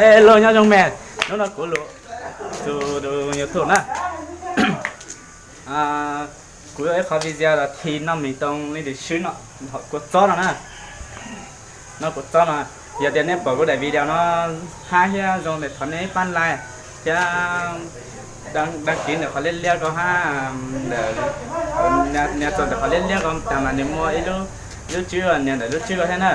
Hello nyob zoo me, hnub no kuv lus tus YouTube na. Kuv yuav ib qhov video los thi noj mis too li tus swb no, kua txob no na. No kua txob no, yog tias nej pom kuv daim video no hab thiab zoo ntawm thov nej pab like thiab đăng ký ntawm qhov liab liab ko hab, nias txog ntawm qhov liab liab ko tas mas nws muaj ib lub tswb nias ntawm lub tswb ko thiab na.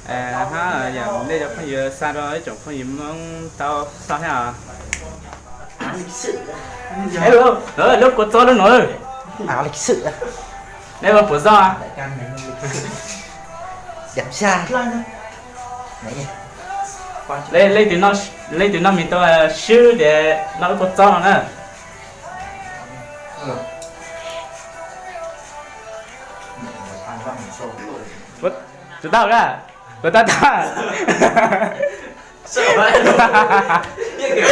Hab yog nej cov phooj ywg xa rau ib tsoom phooj ywg Hmoob tau xauj thiab os. Lub kua txob lub no, nej puas txog? Leej twg noj mis tau swb tias noj lub kua txob no na. Kuv tau ka, kuv tau tau. Như kiểu,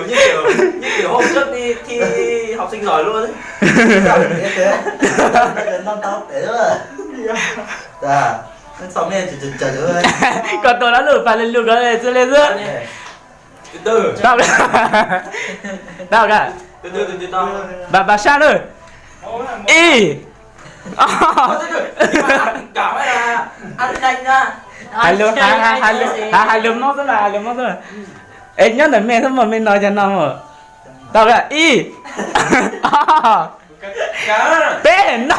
như kiểu, như kiểu hôm trước đi thi học sinh giỏi luôn ấy. Koj tua lub lub pas li lus ko txij li xwb. Tau, tau ka. Npam sab lawm. Ib, hais lus, hais lus Hmoob xwb mas, hais lus Hmoob xwb mas. Es nyob ntawm me xwb mas me no cov no mas. Tau ka, ib, ob, peb, no.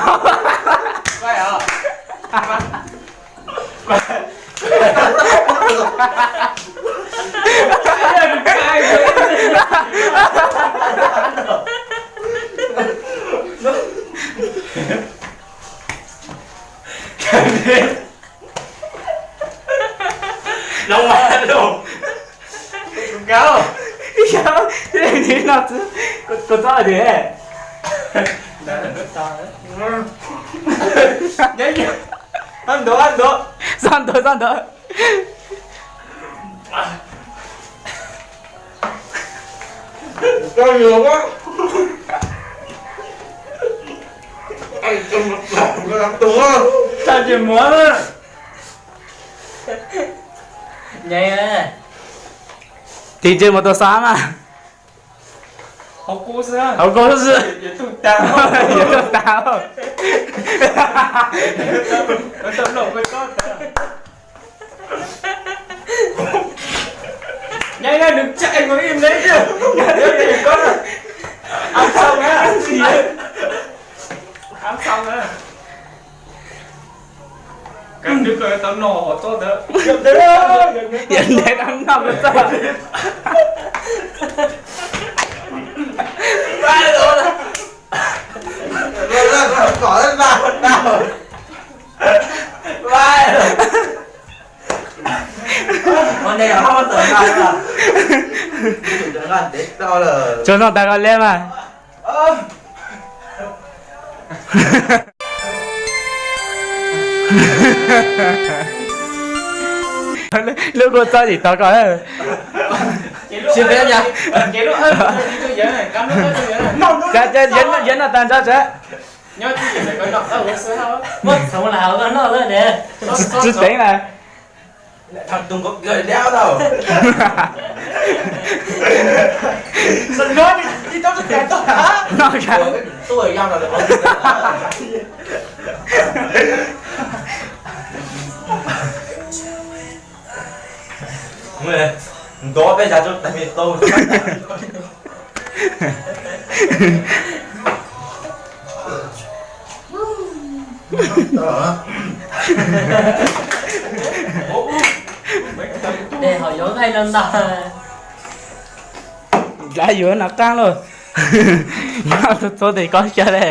Noo mas lus, kua txob no, kua txob tiag. Xob ntuav, xob ntuav, xob ntuav. Tag ces muab. Tim tsis mus tua xab mas. Hauv kub xwb, hauv kub xwb. Yuav tuag tag. Nyob nws tseem mus ib me, ab xoo na, ab xoo na. Yog ntev tau noj kua txob. Tsuas noj tas koj liab mas. Lub kua txob tsis tau koj. Yawm no tas nrho seb. Tsis teev na. Ntuav peb zag rau tais me tau. Dej hauv yuav nqaij no ntag. Dlav yuav no qaab lauj. Noj txhua txhua tes koj xyaw le.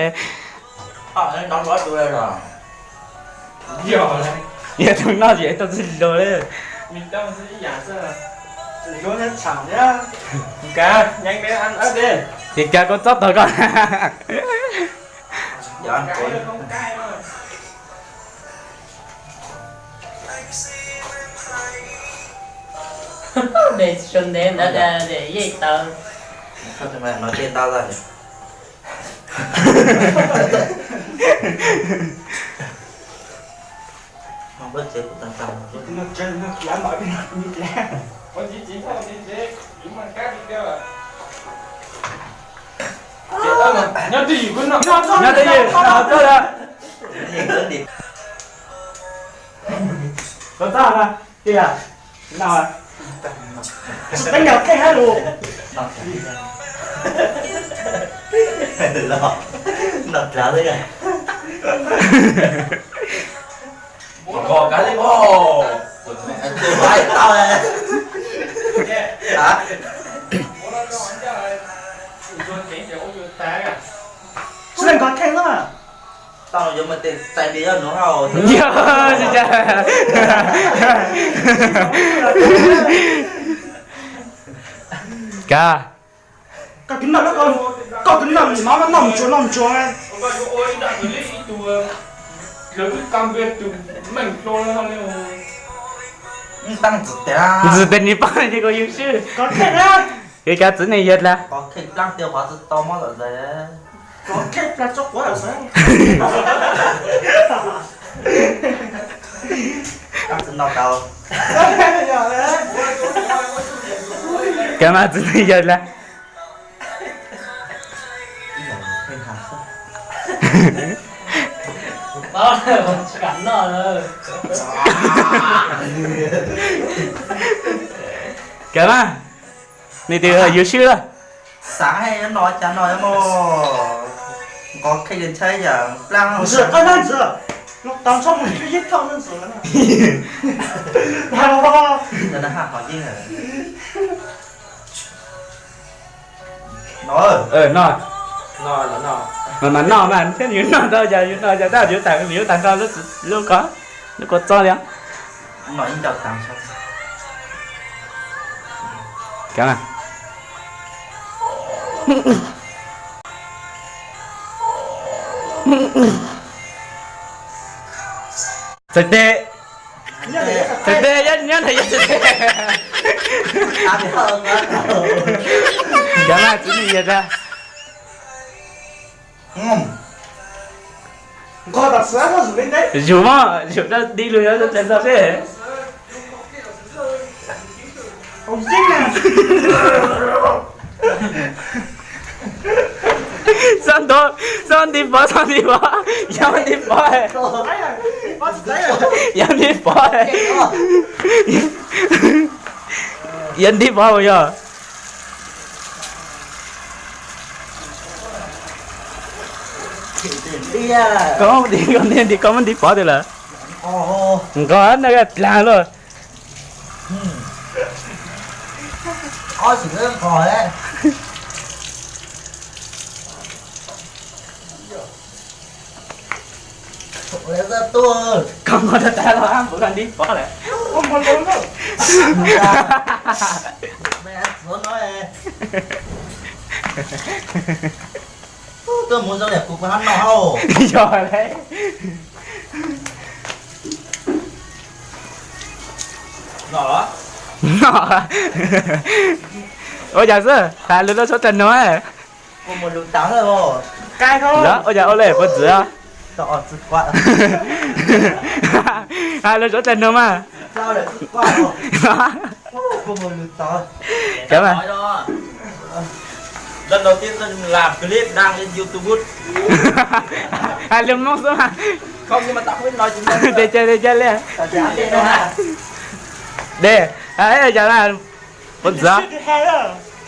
Yog tus noj ces tau txij lug li. Ces kav kua txob tog koj. Ntev ntawd yeej tawv. Nyob twj ywm, nyob twj ywm, nyob twj ywm. Koj txaj na, tiag, no. Tsis teeb yog kheej hab lus. Noj dlav xwb. Nqa li os. Tau. Tsis teeb kheej na. Tau, yuav mus tes txais npias yog nuav hauj. Yog, tsis tau. Kav. Koj kwv noj, koj kwv noj, noj mus tsuag, noj mus tsuag. Ntxim tes nws paub ces koj yug swb. Koj kheej na. Koj kheej plaab tias qhov tsis tau mob zom zaws. Koj kheej plaab tsob quav zom zaws. Koj tsis noj tau. Koj mas tsis yog lawm. Koj mas, nws twb yug swb lawm. Xav hais no cas no mus, nqos kheej ntshai yam plaab. No, no, mas mas noj mas thiab, yus noj tau cas yus noj cas tab yus tag, yus tag nrho lub ko, lub kua txob li. Txhais tes, txhais tes, nyob ntawm yog txhais tes. Kav mas txiv neej yog tag. Yus mas, yus dab di lug yuav txhais txog seb. Xob nti pov, xob nti pov, yog nti pov, yog nti pov, yog nti pov yog. Koj nti, koj nti, koj muab nti pov twg lawm? Nqos na dlaag luaj. Koj nqos tag tag los puav koj nti pov lawm. Tuaj mus zoo yam kuv kuv hab noj hauj. Yog le. Ua cas xwb, has lug rau suav dlawg nug. Ua cas ua le puas ntxwv? Has lug suav dlawg nug mas. Has lug Moob xwb mas. Tes ca tes ca le. Des, puas ntxwv?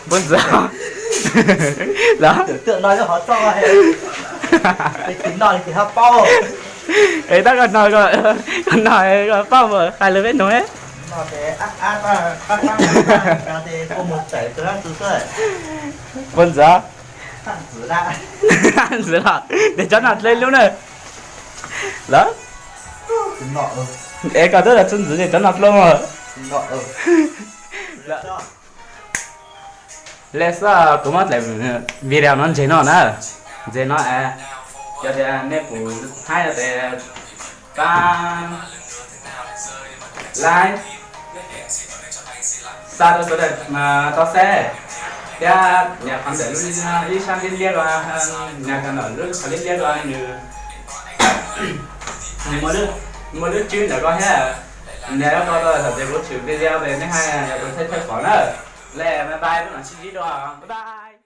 Puas ntxwv los? Es tab koj no, koj no koj paub mas, hais lus peb nug. Puas ntxwv? Tes cov no dlej lub na. Los? Es koj twb los txug ntxwv ces cov no dlej mas. Le xwb, kuv muab daim video no ntseg no na, ntseg no es, yog tias nej pum thaib no tes pab like, xa rau sawv daws tau saib, thiab nyem qhov ntawm lub ib sab liab liab ko, nyem qhov ntawm lub qhov liab liab ko nws, nws muaj lub tswb ntawm ko thiab, nyem ko tau thaum tias kuv tshwm video tes nej haj yog tus thaij thaij pom na. Le, bye bye, lub no sib ntsib dua, bye bye.